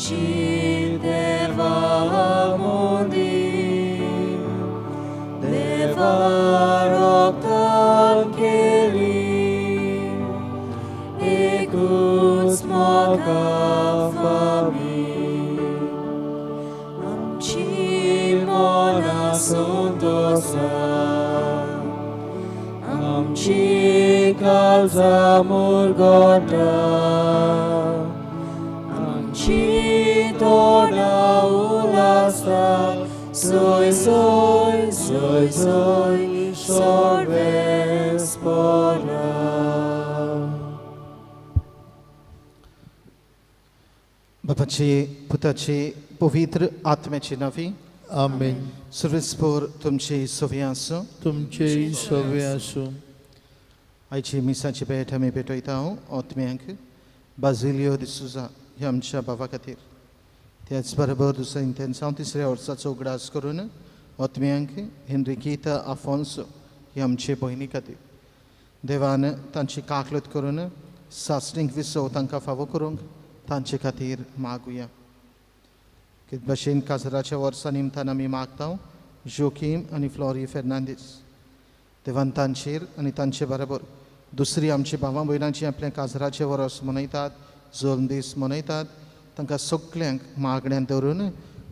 Amchi deva mundi deva roktan keli ekuts moka fami amchi mona sundosa amchi kalza murgota amchi torna ulasa soi soi soi soi sorbes pora. बापाचे पुताचे पवित्र आत्म्याचे नांवी आमेन. सर्वेस्पोर तुमचे सवे आसूं. तुमचेय सवे आसूं. आयची मिसाची भेट आमी भेटयता ओत्म्यांक बाजिलियो दिसुजा ह्या आमच्या बाबा खातीर. त्याच बरोबर दुसऱ्या इंतेन्सांव तिसऱ्या वर्साचो उगडास करून ओत्म्यांक हेनरिकीता आफोन्सो ह्या आमचे भयणी खातीर देवान तांची काकलत करून सासणीक विसव तांकां फावो करूंक तांचे खातीर मागुया. कित भशेन काजराच्या वर्सा निमतान आमी मागता जोकीम आनी फ्लॉरी फेर्नांदीस देवान तांचेर आनी तांचे बरोबर दुसरी आमची भावां भयणांची आपल्या काजराचे वर्स मनयतात, जल्मदीस मनयतात, तांकां सगल्यांक मागण्यान दवरून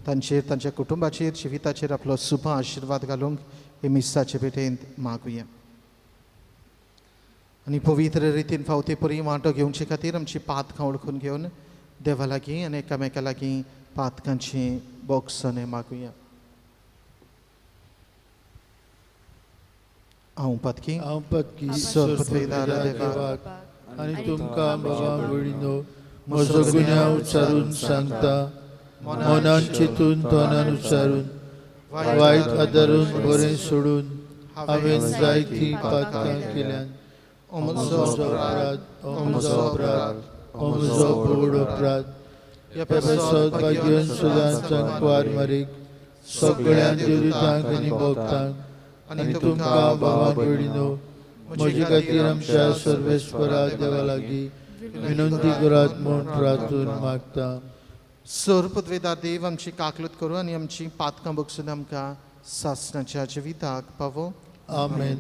तांचेर तांच्या कुटुंबाचेर जिविताचेर आपलो सुभ आशिर्वाद घालूंक हे मिसाचे भेटेंत मागुया. आनी पवित्र रितीन फावते परी वांटो घेवचे खातीर आमची पातकां वळखून घेवन देवा लागीं आनी एकामेका लागीं पातकांची बोगसणें मागुया. हांव पातकी हांव पातकी सर्वपत्वेदार देवाक आनी तुमकां बाबा भयणीनो म्हजो गुन्यांव उच्चारून सांगता. मनान चिंतून तोंडान उच्चारून वायट आदारून बरें सोडून हांवें जायतीं पातकां केल्यान. म्हजो अपराध, म्हजो अपराध, म्हजो व्हड अपराध. ह्या पासत भाग्यन सदांच कुवार मारीक सगळ्या देवदूतांक आनी भक्तांक आनी तुमकां बाबा भयणीनो म्हजे खातीर आमच्या सर्वेस्परा देवा लागीं विनंती करात म्हूण प्रार्थून मागता. सर्वपदवेदार देव आमची काकलूत करूं आनी आमची पातकां बगसून आमकां सासणाच्या जिविताक पावो. आमेन.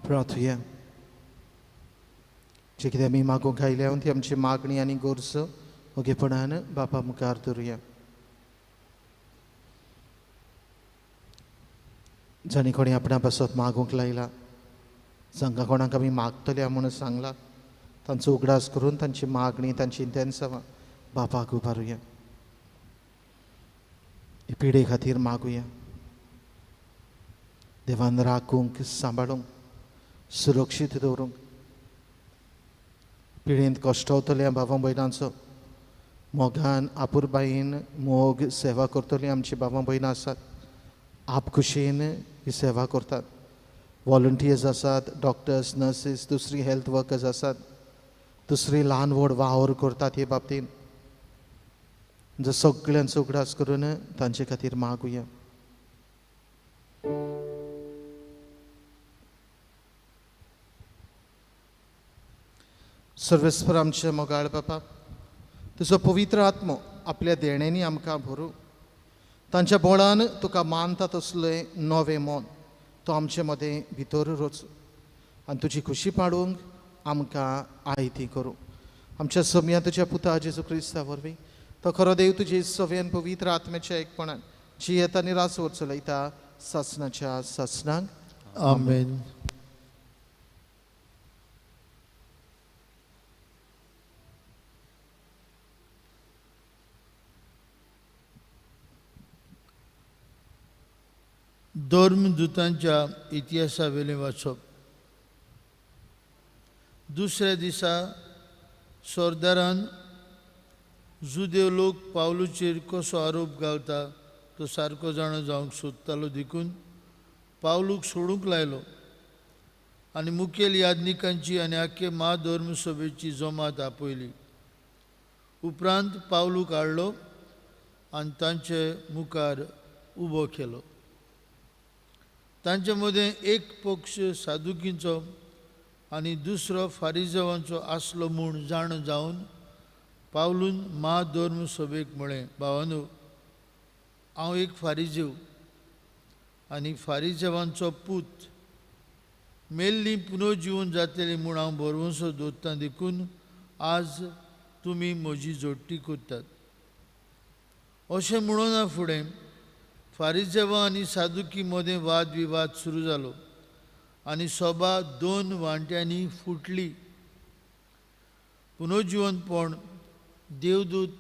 प्रार्थुया. जे कितें आमी मागूंक आयल्या ती आमची मागणी आनी गरज ओगेपणान बापा मुखार दवरुया. जाणी कोणी आपणा पासत मागूंक लायला, जांकां कोणाक आमी मागतले म्हणून सांगला, तांचो उगडास करून तांची मागणी तांची इंतेन्सांवां बापाक उबारुया. हे पिडे खातीर मागुया. देवान राखूंक, सांबाळूंक, सुरक्षीत दवरूंक. पिळेंत कश्टवतल्या भावां भयणांचो मोगान आपुरबायेन मोग सेवा करतली आमची भावां भयणां आसात. आपखुशेन ही सेवा करतात. वॉलंटियर्स आसात, डॉक्टर्स, नर्सीस, दुसरी हेल्थ वर्कर्स आसात, दुसरी ल्हान व्हड वावर करतात. हे बाबतीन जर सगळ्यांचो उगडास करून तांचे खातीर मागुया. सर्वेस्पर आमचे मोगाळ बापा, तुजो पवित्र आत्मो आपल्या देण्यांनी आमकां भरूं. तांच्या बोळान तुका मानता तसलें नवें मन तो आमचे मदें भितर रोच आनी तुजी खुशी पाडूंक आमकां आयती करूं. आमच्या सम्या तुज्या पुता जेजू क्रिस्ता वरवीं तो खरो देव तुजे सव्यान पवित्र आत्म्याच्या एकपणान जियेता आनी रासवर चलयता सासणाच्या सासणाक. आमेन. धर्मदूतांच्या इतिहासावेलें वाचप. दुसऱ्या दिसा सरदारान जुदेव लोक पावलूचेर कसो आरोप घालता तो सारको जाणा जावंक सोदतालो देखून पावलूक सोडूंक लायलो आनी मुखेल याज्ञिकांची आनी आख्खे म्हाधर्म सभेची जमात आपयली. उपरांत पावलूक हाडलो आनी तांचे मुखार उबो केलो. तांचे मदें एक पक्ष सादुकींचो आनी दुसरो फारिजवांचो आसलो म्हूण जाण जावन पावलून म्हाधर्म सभेक म्हळें, भावानू, हांव एक फारिजेव आनी फारिजेवांचो पूत. मेल्ली पुनर्जिवन जातली म्हूण हांव भरवंसो दवरतां देखून आज तुमी म्हजी जोडटी करतात. अशें म्हणना फुडें फारिजेवां आनी सादुकी मदें वाद विवाद सुरू जालो आनी सभा दोन वांट्यांनी फुटली. पुनर्जिवनपण, देवदूत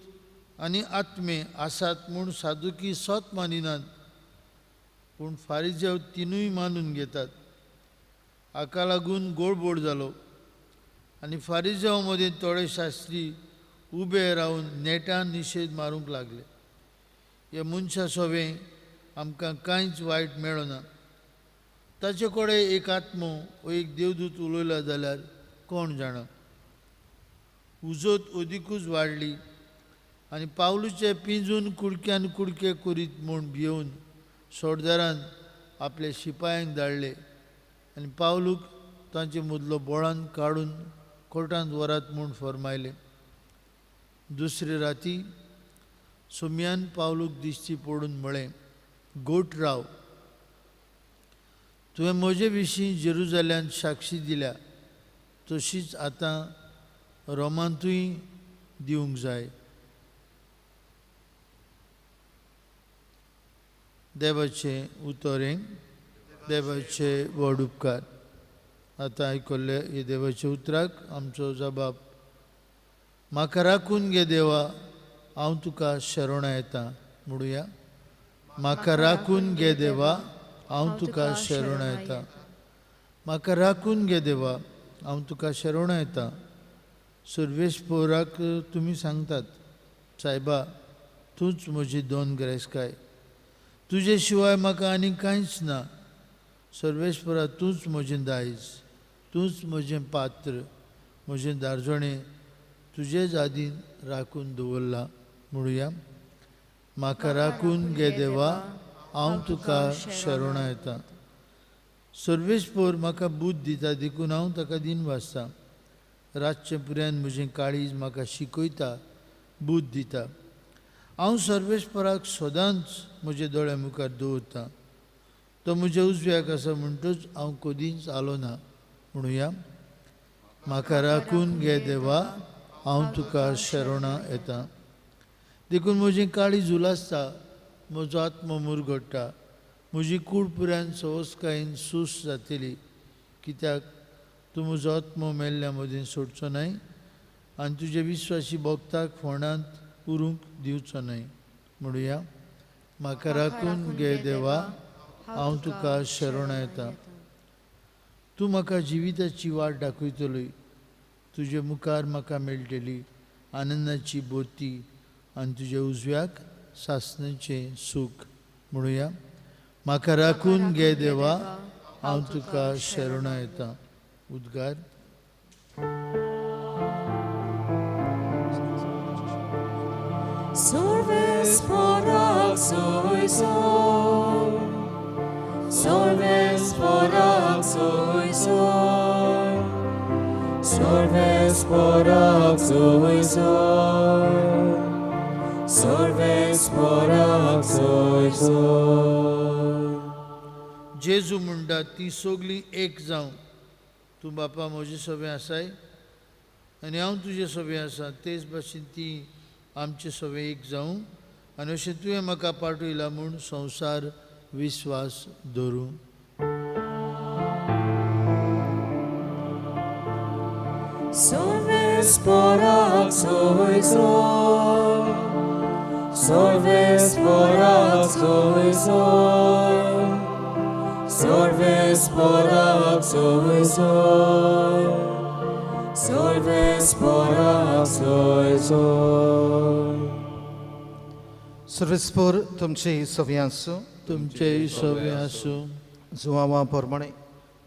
आनी आत्मे आसात म्हूण सादुकी सत मानिनात, पूण फारिजेव तिनूय मानून घेतात. हाका लागून गोडबोड जालो आनी फारिजेवां मदें थोडे शास्त्री उबे रावन नेटान निशेध मारूंक लागले. ह्या मनशा सोवें आमकां कांयच वायट मेळना. ताचे कडेन एक आत्मो वो एक देवदूत उलयला जाल्यार कोण जाणा. उजत अदिकूच वाडली आनी पावलूचे पिंजून कुडक्यान कुडके करीत म्हूण भियोवन सोडदारान आपल्या शिपायांक धाडले आनी पावलूक तांचे मदलो बोळान काडून कोर्टांत व्हरात म्हूण फर्मायलें. दुसरे राती सोम्यान पावलूक दिश्टी पडून म्हळें, गोट राव, तुवें म्हजे विशीं जेरुजाल्यांत साक्षी दिल्या तशीच आतां रोमांतूय दिवंक जाय. देवाचें उतरें, देवाचे व्हड उपकार. आतां आयकल्ले हे देवाच्या उतराक आमचो जबाब. म्हाका राखून घे देवा, हांव तुका शरण येता. म्हणुया, म्हाका राखून घे देवा, हांव तुका शरण येता. म्हाका राखून घे देवा, हांव तुका शरण येता. सुर्वेश पोराक तुमी सांगतात, सायबा तूंच म्हजी दोन गिरेस्तकाय, तुजे शिवाय म्हाका आनी कांयच ना. सर्वेस्परा तूंच म्हजें दायज, तूंच म्हजें पात्र, म्हजें दारजणें तुजेच आदीन राखून दवरलां. म्हणुया, म्हाका राखून घे देवा, हांव तुका शरण येता. सर्वेस्पर म्हाका बूद दिता देखून हांव ताका दिन वाचतां. रातचें पुऱ्यान म्हजें काळीज म्हाका शिकयता, बूद दिता. हांव सर्वेस्पराक सदांच म्हज्या दोळ्या मुखार दवरतां. तो म्हज्या उजव्याक आसा म्हणटच हांव कदींच आलो ना. म्हणुया, म्हाका राखून घे देवा, हांव तुका शरणा येता. देखून म्हजें काळीज उलासता, म्हजो आत्मो मुरगडटा, म्हजी कूड पुऱ्यान सवसकायेन सूस जातली. कित्याक तूं म्हजो आत्मो मेल्ल्या मदीं सोडचो न्हय आनी तुजे विस्वासी भक्ताक फोंडांत उरूंक दिवचो न्हय. म्हणुया, म्हाका राखून घे देवा, हांव तुका शरण येता. तूं म्हाका जिविताची वाट दाखयतलोय, तुजे मुखार म्हाका मेळटली आनंदाची बोती आनी तुज्या उजव्याक सासणाचें सूख. म्हणुया, म्हाका राखून घे देवा, हांव तुका शरण येता. उद्गार. Solves soy, solves soy, solves soy, solves soy. जेजू म्हणटा ती सगळीं एक जावं. तूं बापा म्हजे सोबें आसाय आनी हांव तुजे सोबें आसा, तेच भाशेन ती आमचे सोबें एक जावं आनी अशें तुवें म्हाका पाठयला म्हूण संवसार विस्वास धरूं. Solves soy, solves soy, solves soy, solves soy. सर्वेस्पोर तुमचे सवे आसूं, तुमचेय सवे आसूं. जुवावा प्रमाणे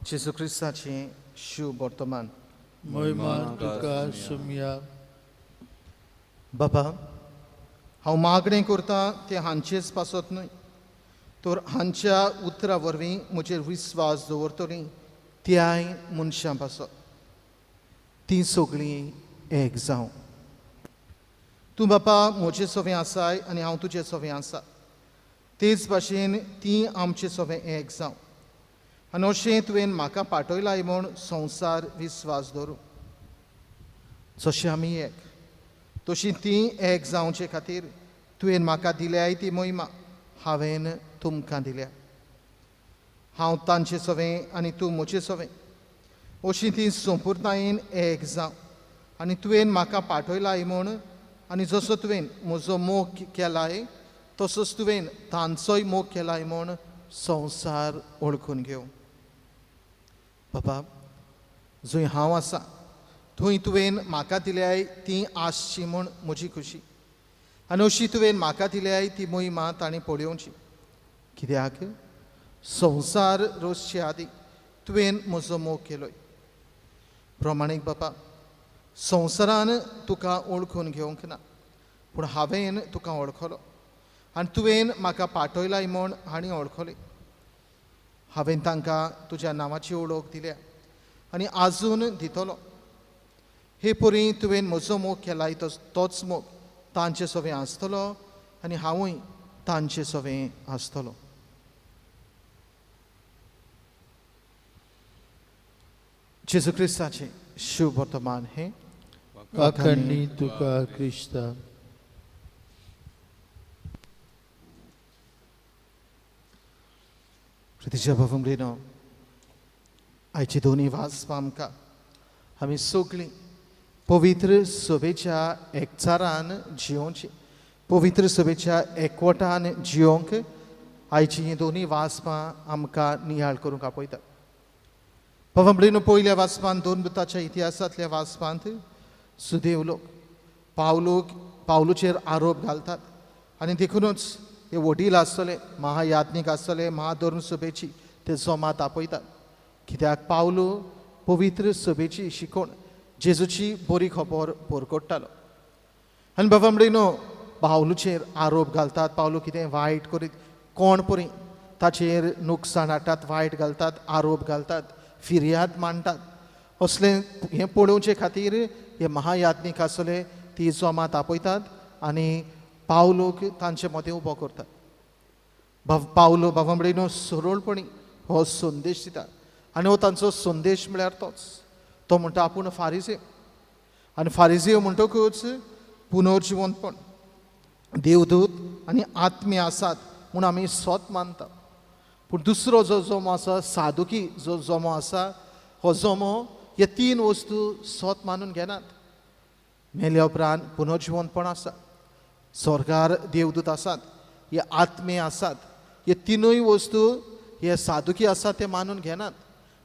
जेजू क्रिस्ताचें शुभ वर्तमान. महिमा तुका सुमया. बाबा, हांव मागणें करता तें हांचेच पासत न्हय, तर हांच्या उतरा वरवीं म्हजेर विस्वास दवरतलीं त्याय मनशां पासत. तीं सगळीं एक जावं. तूं बापा म्हजे सवें आसाय आनी हांव तुजे सवें आसा, तेच भाशेन तीं आमचे सवें एक जावं. आनी अशें तुवें म्हाका पाठयलाय म्हूण संवसार विस्वास दवरूं. जशें आमी एक तशी तीं एक जावचे खातीर तुवें म्हाका दिल्याय ती महिमा हांवें तुमकां दिल्या. हांव तांचे सवें आनी तूं म्हजे सवें, अशी ती संपुर्णायेन एक जावं. आनी तुवें म्हाका पाठयलाय म्हूण आनी जसो तुवें म्हजो मोग केलाय तसोच तुवें तांचोय मोग केलाय म्हूण संवसार वळखून घेवं. बाबा, जंय हांव आसा थंय तुवें म्हाका दिल्याय ती आसची म्हूण म्हजी खुशी, आनी अशी तुवें म्हाका दिल्याय ती महिमा तांणी पळोवची. कित्याक संवसार रचचे आदीं तुवें म्हजो मोग केलोय. प्रमाणीक बापा, संवसारान तुका वळखून घेवंक ना, पूण हांवें तुका वळखलो आनी तुवें म्हाका पाठयलाय म्हूण हांणी वळखलें. हांवें तांकां तुज्या नांवाची वळख दिल्या आनी आजून दितलो. हे परी तुवें म्हजो मोग केलाय तोच मोग तांचे सवें आसतलो आनी हांवूय तांचे सवें आसतलो. जेजू क्रिस्ताचें शुभ वर्तमान हें. वाखाणणी तुका क्रिस्ता. प्रतिच्या भावंभयणींनो, आयची दोनूय वाचपां आमकां आमी सगळीं पवित्र सभेच्या एकचारान जियोवची, पवित्र सभेच्या एकवटान जियोवंक आयची हीं दोनूय वाचपां आमकां नियाळ करूंक आपयतात. भावंभयणींनो, पयल्या वाचपांत दोन बुताच्या इतिहासांतल्या वाचपांत सुदेव लोक पावलूचेर आरोप घालतात आनी देखुनूच हे वडील आसतले, महायाज्ञीक आसतले, महाधर्म सभेची ते जमात आपयतात. कित्याक पावलू पवित्र सभेची शिकोवण जेजूची बरी खबर परगट्टालो. आनी बाबा पावलूचेर आरोप घालतात, पावलू कितें वायट करीत कोण परी ताचेर नुकसाण हाडटात, वायट घालतात, आरोप घालतात, फिर्याद मांडटात. असलें हें पळोवचे खातीर हे महायाज्ञीक आसले ती जमात आपयतात आनी पावलूक तांचे मदें उबो करतात. पावलो बाबा सरळपणी हो संदेश दिता आनी हो तांचो संदेश म्हळ्यार तोच. तो म्हणटा आपूण फारिजेव, आनी फारिजेव म्हणटकूच पुनर्जिवंतपण, देवदूत आनी आत्मे आसात म्हूण आमी सोत मानता. पूण दुसरो जो जमो आसा, सादुकी जो जमो आसा, हो जमो हे तीन वस्तू सोत मानून घेनात. मेल्या उपरांत पुनर्जिवंतपण आसा, स्वर्गार देवदूत आसात, हे आत्मे आसात, हे तिनूय वस्तू हे सादुकी आसात ते मानून घेनात.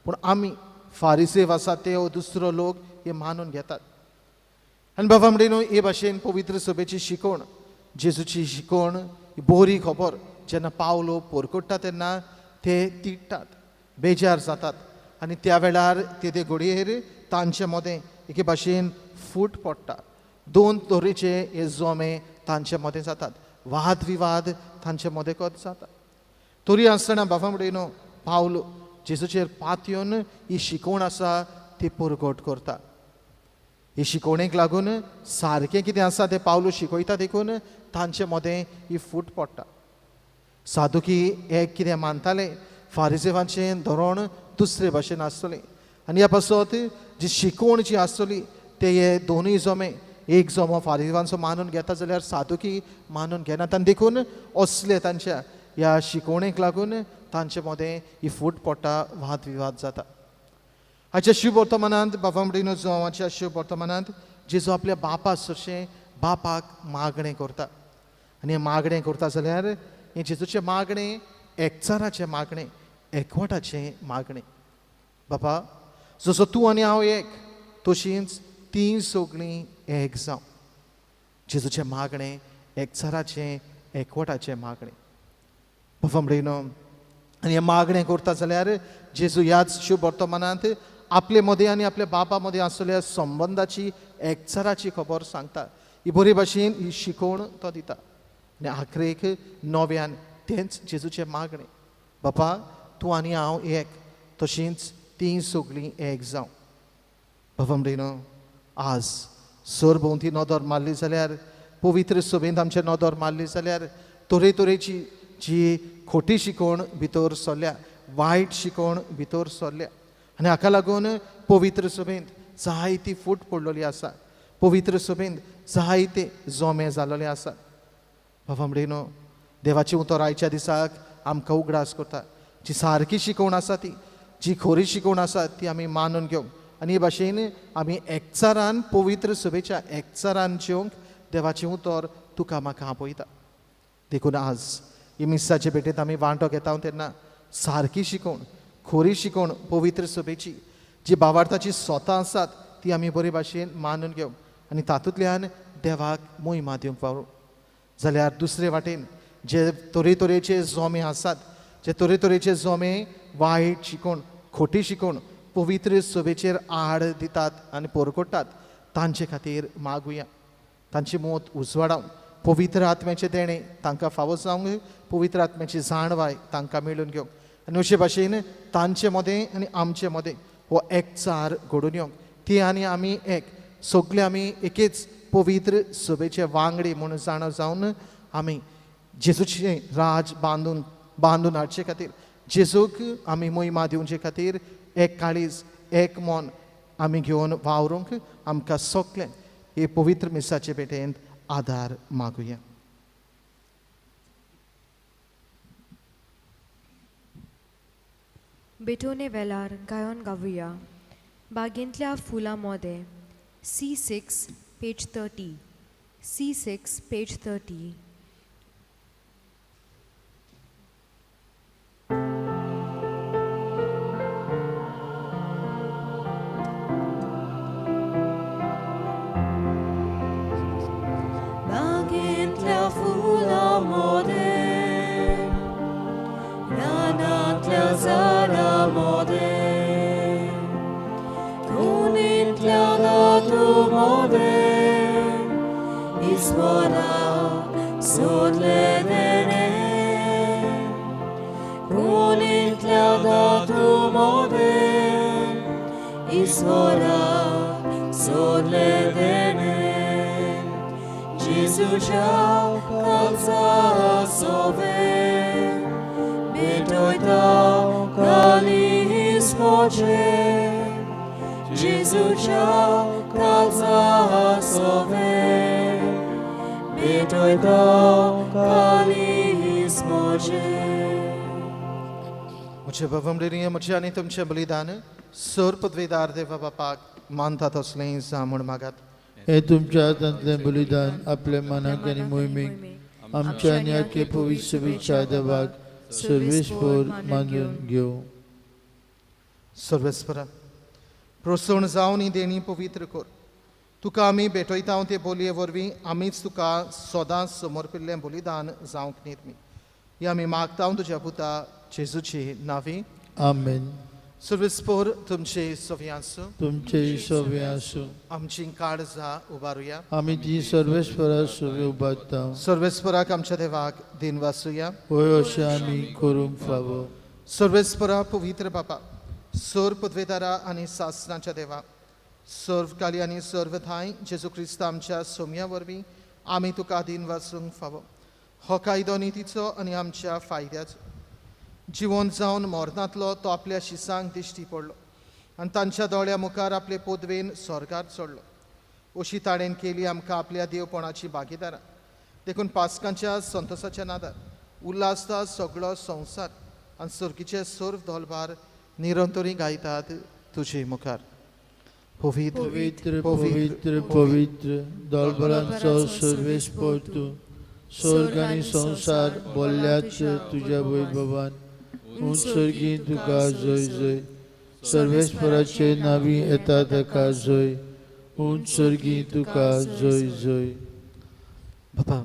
पूण आमी फारिसेव आसात ते हो दुसरो लोक हे मानून घेतात. आनी बाबा म्हणून हे भाशेन पवित्र सभेची शिकवण, जेजूची शिकवण, बरी खबर जेन्ना पावलो परगट्टा तेन्ना ते तिडटात, बेजार जातात आनी त्या वेळार ते घडयेर तांचे मदें एके भाशेन फूट पडटा. दोन तरेचे हे जोमे तांचे मदें जातात, वाद विवाद तांचे मदें कत जाता. तरी आसतना बाबा म्हणून पावलो जेजूचेर पातयेवन ही शिकवण आसा ती परगट करता. ही शिकवणेक लागून सारकें कितें आसा तें पावलो शिकयता, देखून तांचे मदें ही फूट पडटा. सादुकी एक कितें मानताले, फारिजेवांचें धोरण दुसरे भाशेन आसतलें आनी ह्या पासत जी शिकवण जी आसतली ते हे दोनूय जमे, एक जमो फारिजेवांचो मानून घेता जाल्यार सादुकी मानून घेनात. आनी देखून असले तांच्या ह्या शिकवणेक लागून तांचे मदें ही फूट पडटा, वाद विवाद जाता. हाच्या शुभ वर्तमानांत बाबा म्हणून जुवाच्या शुभ वर्तमानांत जेजू आपल्या बापा सरशें बापाक मागणें करता आनी हें मागणें करता जाल्यार हें जेजूचें मागणें एकचाराचें मागणें, एकवटाचें मागणें. बापा जसो तूं आनी हांव एक, तशींच तीं सगळीं एक जावं. जेजूचें मागणें एकचाराचें, एकवटाचें मागणें. बाबा आनी हें मागणें करता जाल्यार जेजू ह्याच शुभ वर्तमानांत आपले मदें आनी आपल्या बापा मदें आसलेल्या संबंदाची एकचाराची खबर सांगता. ही बरी भाशेन ही शिकोवण तो दिता आनी आखरेक नव्यान तेंच जेजूचें मागणें, बापा तूं आनी हांव एक, तशींच तीं सगळीं एक जावं. बाबा म्हणिनो आज सरभोंवती नदर मारली जाल्यार, पवित्र सभेंत आमचे नदर मारली जाल्यार तरेतरेची जी खोटी शिकवण भितर सरल्या, वायट शिकवण भितर सरल्या आनी हाका लागून पवित्र सभेंत जायती फूट पडलेली आसा, पवित्र सभेंत जायते जोमे जाल्ले आसात. बाबा म्हणिनो देवाचें उतर आयच्या दिसाक आमकां उगडास करता, जी सारकी शिकवण आसा ती, जी खोरी शिकवण आसा ती आमी मानून घेवंक आनी हे भाशेन आमी एकचारान पवित्र सभेच्या एकचारान जेवंक देवाचें उतर तुका म्हाका आपयता. देखून आज ही मिसाचे भेटेंत आमी वांटो घेता तेन्ना सारकी शिकवण, खोरी शिकवण पवित्र सभेची जी भावार्थाची सोतां आसात ती आमी बरे भाशेन मानून घेवंक आनी तातूंतल्यान देवाक मोहिमा दिवंक पावूं. जाल्यार दुसरे वाटेन जे तरेतरेचे जोमे आसात, जे तरेतरेचे जोमे वायट शिकवण, खोटी शिकवण पवित्र सभेचेर आड दितात आनी पोरकोडटात तांचे खातीर मागुया, तांची मत उजवाडावन पवित्र आत्म्याचें देणें तांकां फावो जावंक, पवित्र आत्म्याची जाणवाय तांकां मेळून घेवंक आनी अशे भाशेन तांचे मदें आनी आमचे मदें हो एकचार घडोवन येवंक, ती आनी आमी एक, सगळे आमी एकेच पवित्र सभेचे वांगडी म्हूण जाणा जावन आमी जेजूचें राज बांदून बांदून हाडचे खातीर, जेजूक आमी मोहिमा दिवचे खातीर एक काळीज, एक मन आमी घेवन वावरूंक आमकां सगळें हे पवित्र मिसाचे भेटेंत आदार मागुया. बेटोने वेलार गायन गावया बागेंतल्या फुलां मोदें. C6 page 30, C6 page 30. बागेंतल्या फुलां मोदें, रानांतल्या झाडां मोदें, कुणींतल्या धातू मोदें, ईश्वराक सोदलें देणें. कुणींतल्या धातू मोदें, ईश्वराक सोदलें देणें. जेजूच्या काळजा सोबें भेटयता कालीस म्हजें. जेजूच्या काळजा सोबें भेटयता कालीस म्हजें. म्हजे बाबा म्हजें आनी तुमचें बलिदान सर पदवेदार देवा बापाक मानता तसलें जावं म्हूण मागात. हे तुमच्या हातांतलें बलिदान आपल्या मनाक आनी मोहिमेक आमच्या आनी आख्खे पवित्र सभेच्या देवाक सर्वेस्पर मानून घेवं. सर्वेस्परा प्रोत्साहन जावन ही देणी पवित्र कर, तुका आमी भेटयता ते बोलये वरवीं आमीच तुका सदांच समर्पिल्लें बलिदान जावंक निर्मी. ही आमी मागता तुज्या पुता जेजूची नांवी. आमेन. सर्वेस्पर तुमचे सवी आसूं, तुमचे सवी आसूं. आमची काळजां उबारुया, आमी ती सर्वेस्परा सवी उबारता. सर्वेस्पराक आमच्या देवाक दिन वासुया, होय अशें आमी करूंक फावो. सर्वेस्परा पवित्र बापा, सर्व पदवेदारा आनी सासनाच्या देवा, सर्वकाली आनी सर्व ठांय जेजू क्रिस्त आमच्या सोम्या वरवीं आमी तुका दिन वासूंक फावो. हो कायदो नितीचो आनी आमच्या फायद्याचो. जिवन जावन मरणांतलो तो आपल्या शिसांक दिश्टी पडलो आनी तांच्या दोळ्या मुखार आपले पदवेन स्वर्गार चडलो. अशी ताणें केली आमकां आपल्या देवपणाची भागीदारां. देखून पास्कांच्या संतोसाच्या नादार उल्हासता सगळो संवसार आनी सर्गीचे सर्व दोलभार निरंतरी गायतात तुजे मुखार. पवित्र पवित्र पवित्र पवित्र दोलबरांचो सर्वेस्पर तूं, स्वर्ग आनी संवसार बोल्ल्याच तुज्या वैभवान. उंच सर्गी तुका जय जय. सर्वेस्पराचे नावी येता ताका जय. उंच सर्गी तुका जय जय. बाबा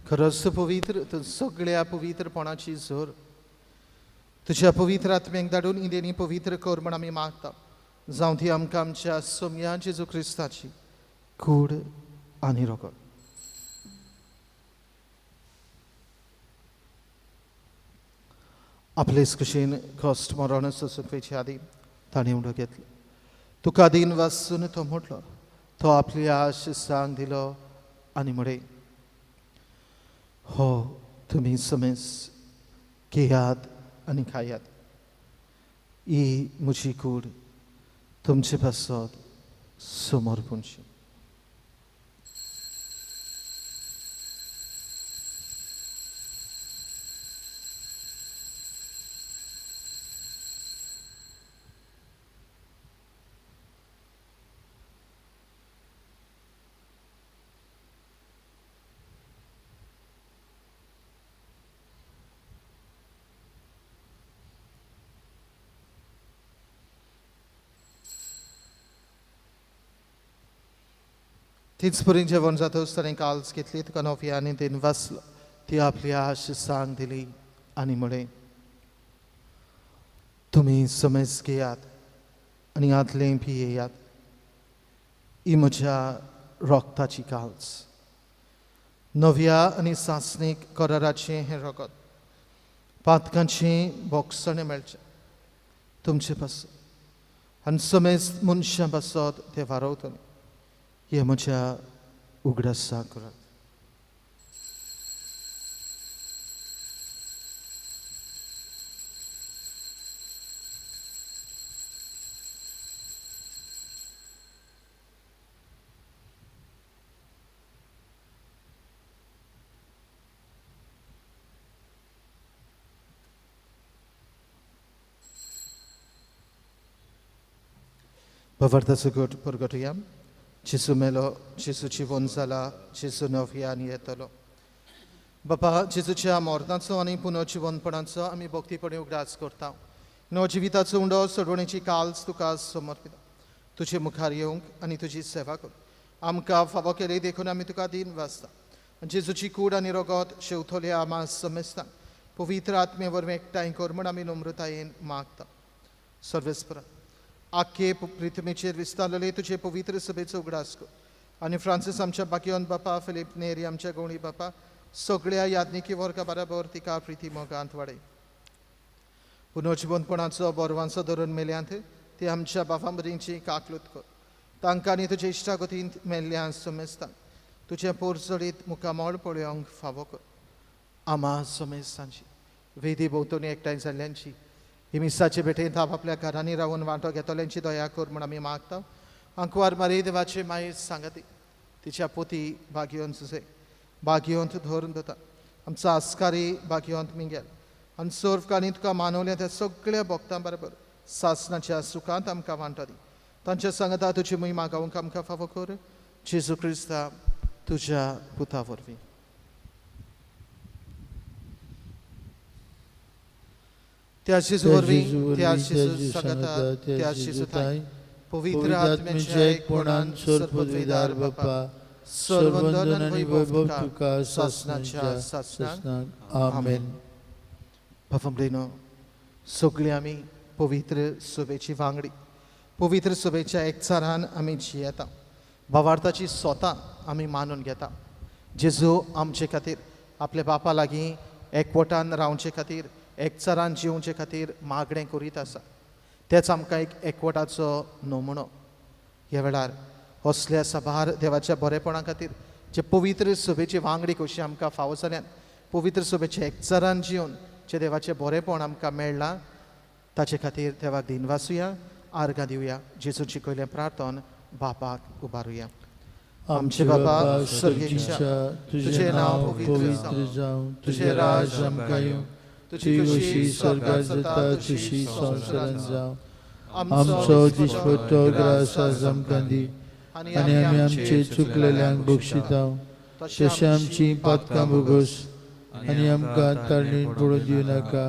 खरोच तूं पवित्र, तूं सगळ्या पवित्रपणाची जोर. तुज्या पवित्र आत्म्याक धाडून ही देणी पवित्र कर म्हण आमी मागता. जावं ती आमकां आमच्या सोम्या जेजू क्रिस्ताची कूड आनी रोगत. आपलेच कुशीन कश्ट मरण सोंसूंक आदी ताणें उडो घेतलो. तुका दीन वासून तो म्हटलो, तो आपल्या शिसांक दिलो आनी म्हळें, हो तुमी समेस घेयात आनी खायात, ही म्हजी कूड तुमचे पासत समर्पणची. तीच पुरी जेवण जातच ताणें काल्स घेतली, तुका नोफिया आनी दिन वाचलो, ती आपल्या शिसांक दिली आनी म्हळें, तुमी समज घेयात आनी हातलें पियेयात, ही म्हज्या रोगताची काल्स, नव्या आनी सासणीक कराराचें हें रगत, पातकांचें बोगसणें मेळचें तुमचे पासत आनी समेज मनशां पासत तें वारवतलें. हे म्हज्या उगडासा करात. भवार्थाचो गट परगटुया. जेजू मेलो, जेजू जिवन जाला, जेजू नव्यान येतलो. बापा, जेजूच्या मरणाचो आनी पुनर्जिवनपणाचो आमी भक्तीपणी उगडास करता. नव जिविताचो उंडो सोडवणेची काल्स तुका समर्पिता. तुजे मुखार येवंक आनी तुजी सेवा कर आमकां फावो केली देखून आमी तुका दीन वाचता. जेजूची कूड आनी रगत शेवतोल्या आमा समेस्ता पवित्र आत्मे वरवीं एकठांय कर म्हण आमी नम्रतायेन मागता. सर्वेस्परा, आखे पृथ्वीचेर विस्तारलेले तुजे पवित्र सभेचो उगडास कर आनी फ्रांसीस आमच्या बाकियोन बापा, फिलीप नेरी आमच्या गवणी बापा, सगळ्या याज्ञिकी वर्गा बराबर तिका प्रिती मोगांत वाडय. पुनर्जिवनपणाचो बरवांचो धरून मेल्यांत ते आमच्या बापा मदींची काकलूत कर. तांकां आनी तुजे इश्टागतींत मेल्ल्या समेस्तांक तुजें पोरजडीत मुखामळ पळोवंक फावो कर. आमा समेस्तांची वेदी भोंवतणी एकठांय जाल्ल्यांची ही मिसाचे भेटेंत आपल्या घरांनी रावन वांटो घेतल्यांची दया कर म्हूण आमी मागता. आंकवार मारी देवाचे माये सांगाती तिच्या पोती भाग्योन सुसे भाग्योंत धरून दता आमचो आस्कारी भाग्योंत मिंगेल आनी सर्वकांनी तुका मानवल्या त्या सगळ्या भक्तां बरोबर सासनाच्या सुखांत आमकां वांटो दी. तांच्या सांगता तुजी मोही मागोवंक आमकां फावो कर. जेजू क्रिस्ता तुज्या पुता वरवीं. त्या जेजू वरवीं, त्या जेजू सांगाता, त्या जेजू थांय पवित्र आत्म्याच्या एकपणान सर्वपदवीदार बापा, सर्वंदन आनी वैभव तुका सासनाच्या सासनाक. आमेन. बाबा, सगळीं आमी पवित्र सभेची वांगडी, पवित्र सभेच्या एकचारान आमी जियेता. भावार्थाची स्वता आमी मानून घेता. जेजू आमचे खातीर आपल्या बापा लागीं एकवटान रावचे खातीर, एकचारान जिवचे खातीर मागणें करीत आसा. तेच आमकां एक एकवटाचो नमुनो. ह्या वेळार असल्या सभार देवाच्या बरेपणा खातीर जे पवित्र सभेची वांगडी कशी आमकां फावो जाल्यान, पवित्र सभेचे एकचारान जिवन जे देवाचें बरेपण आमकां मेळ्ळां ताचे खातीर देवाक दिनवासुया, आर्गां दिवया. जेजूची शिकयलें प्रार्थन बापाक उबारुया. आमचे बापा स्वर्गीच्या, तुजें नांव पवित्र जावं, तुजें राज आमकां येवं, तुजी खुशी स्वर्गात जाता तशी संवसारांत जावं. आमचो दिसपट्टो ग्रास आज आमकां दी आनी आमी आमचे चुकलेल्यांक बक्षिता तशें आमची पातकां भोगोस आनी आमकां ताळणेन पडून दिवं नाका,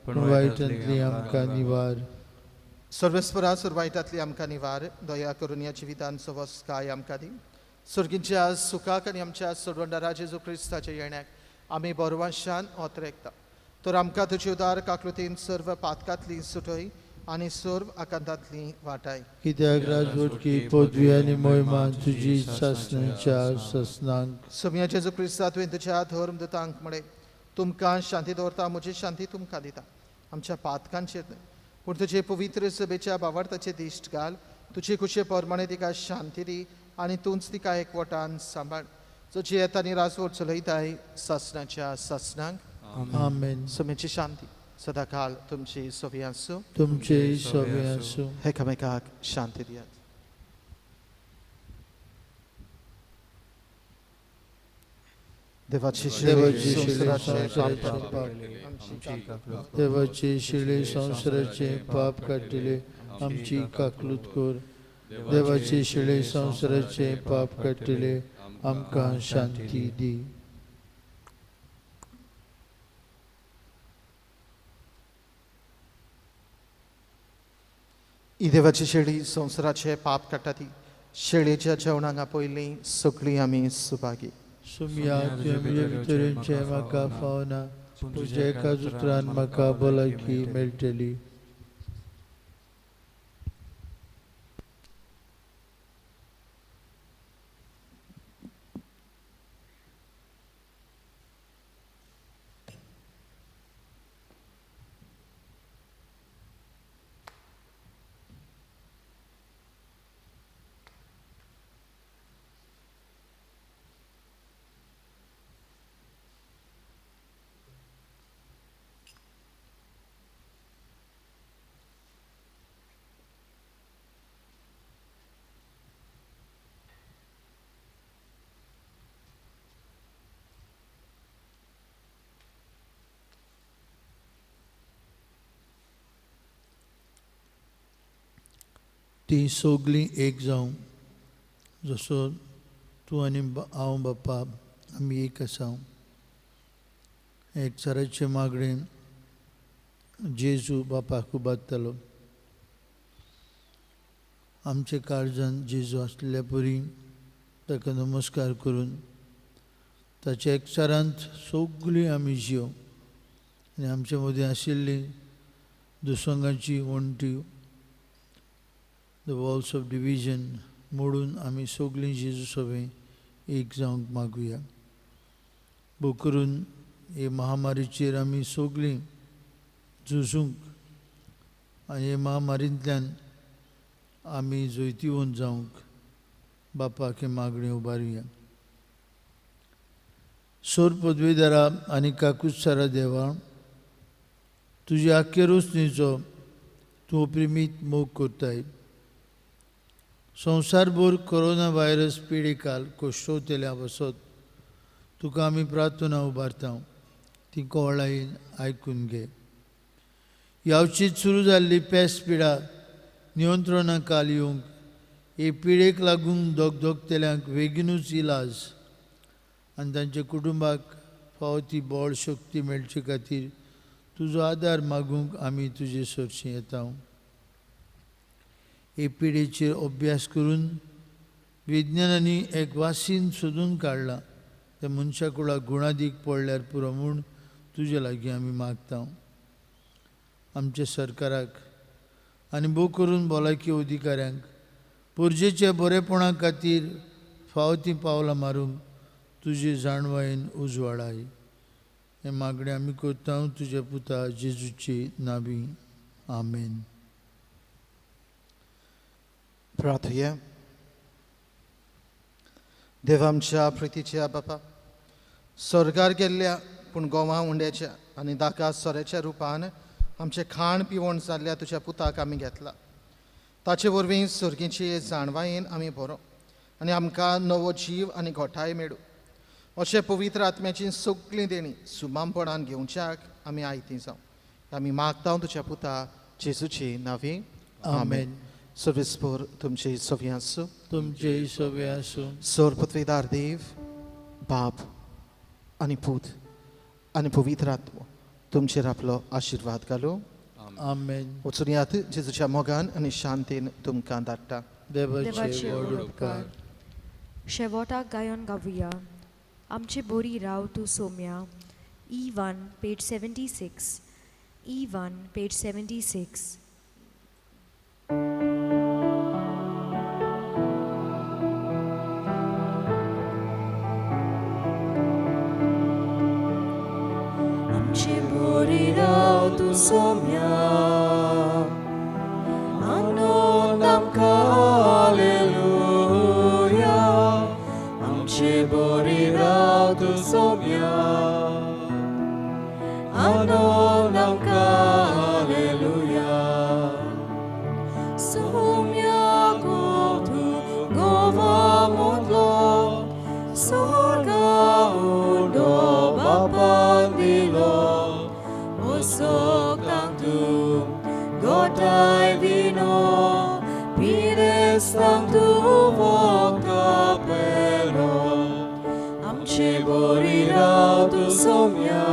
पूण वायटांतली आमकां निवार. सर्वेस्परा, वायटांतली आमकां निवार. दया करून ह्या जिवितांचो वस्काय आमकां दी. सर्गींच्या सुखाक आनी आमच्या सोडवणदारा जेजू क्रिस्ताच्या येण्याक आमी बरवाशान ओतरेकता तर आमकां तुजी उदार काकृतीन सर्व पातकांतली सुटय आनी सर्व आकांतांतली वाटाय. कित्याक राजवटकी पदवी आनी मोहिमा तुजी सासणाच्या सासणाक. सोम्या जेजू क्रिस्ता तुवें तुज्या धर्मदूतांक म्हळें, तुमकां शांती दवरता, म्हजी शांती तुमकां दिता. आमच्या पातकांचेर न्हय पूण तुजे पवित्र सभेच्या बावार्थाचे दिश्ट घाल. तुजे खुशे प्रमाणे तिका शांती दी आनी तूंच तिका एकवटान सांबाळ, जो जियेता आनी राजवट चलयताय सासणाच्या सासणाक. आमेन. सोम्याची शांती सदाकाल तुमची सोबी आसूं. तुमचे सोबी आसूं. एकामेकाक शांती दियात. देवाची देवाची शिळे संवसाराचे पाप काडटले आमची काकलूत कर. देवाची शिळे संवसाराचे पाप काडटले आमकां शांती दी. ही देवाची शेळी संवसाराचे पाप काडटा ती शेळेच्या जेवणाक आपयली सगळीं आमी सुभागी. सुमया तुवें म्हजे भितर येवचें म्हाका फावना, तुज्या एकाच उतरान म्हाका भलायकी मेळटली. ती सगळीं एक जावं, जसो तूं आनी हांव बाप्पा आमी एक आसा. एकचाराचे मागणेन जेजू बापाक उबारतालो. आमचे काळजान जेजू आसल्या परी ताका नमस्कार करून ताच्या एकचारांत सगळीं आमी जियो आनी आमचे मदीं आशिल्ली दुसंगाची वण्टी, the walls of division मोडून आमी सगळीं जेजू सगळीं एक जावंक मागुया. भोव करून हे महामारीचेर आमी सगळीं झुजूंक आनी हे महामारींतल्यान आमी जैतिवंत जावंक बापाक हे मागणी उबारुया. सोर पदवीदारा आनी काकुत्सारा देवा, तुजी आख्खे रोसणीचो तूं प्रेमीत मोग करताय. संवसारभर कोरोना व्हायरस पिडेकाल कोश्टवतल्या बसत तुका आमी प्रार्थना उबारता, ती कोवळायेन आयकून घे. यावचीच सुरू जाल्ली पेस पिडा नियंत्रणा काल येवंक हे पिडेक लागून दगदगतल्यांक बेगीनूच इलाज आनी तांच्या कुटुंबाक फावो ती बळ शक्ती मेळचे खातीर तुजो आदार मागूंक आमी तुजे सरशीं येता. हे पिडेचेर अभ्यास करून विज्ञानांनी एक वासीन सोदून काडलां, त्या मनशा कुळाक गुणादीक पडल्यार पुरो म्हूण तुजे लागीं आमी मागता. आमच्या सरकाराक आनी भोव करून भलायकी अधिकाऱ्यांक परजेच्या बरेपणा खातीर फावो तीं पावलां मारूंक तुजे जाणवायेन उजवाडाय. हें मागणें आमी करता तुज्या पुता जेजूची नावी. आमेन. प्रार्थुया. देव आमच्या प्रितीच्या बापा, स्वर्गार गेल्ल्या पूण गोवा उंड्याच्या आनी दाका सोऱ्याच्या रुपान आमचें खाण पिवण जाल्ल्या तुज्या पुताक आमी घेतला. ताचे वरवीं सर्गीची जाणवायेन आमी बरो आनी आमकां नवो जीव आनी घोटाय मेळूं अशें पवित्र आत्म्याची सगळीं देणी सुमामपणान घेवच्याक आमी आयती जावं. आमी मागता तुज्या पुता जेजूची नावी. आमेन. सर्वेस्पोर तुमचे सवी आसूं. तुमचे सवी आसूं. सोर पृथ्वीदार देव बाप आनी पूत आनी पवित्र आत्मो तुमचेर आपलो आशिर्वाद घालूं. आमेन. वचून यात जेजूच्या मोगान आनी शांतीन तुमकां धाडटा. देवाचे व्हड उपकार. शेवटाक गायन गावया. आमचे बोरी राव तूं Saumya, E1 page 76, E1 page 76. आमचे बोरी राव तूं सोम्या, आनंद आमकां हालेलुया. आमचे बोरी राव तूं सोम्या, आनंद आमकां हालेलुया. सोम्या गो तूं गोवा मोदलो, सोर्गा उडो बापान दिलो. Osokang tu gotai vino, pires tu vocapelo. Amche bori rau tu somya,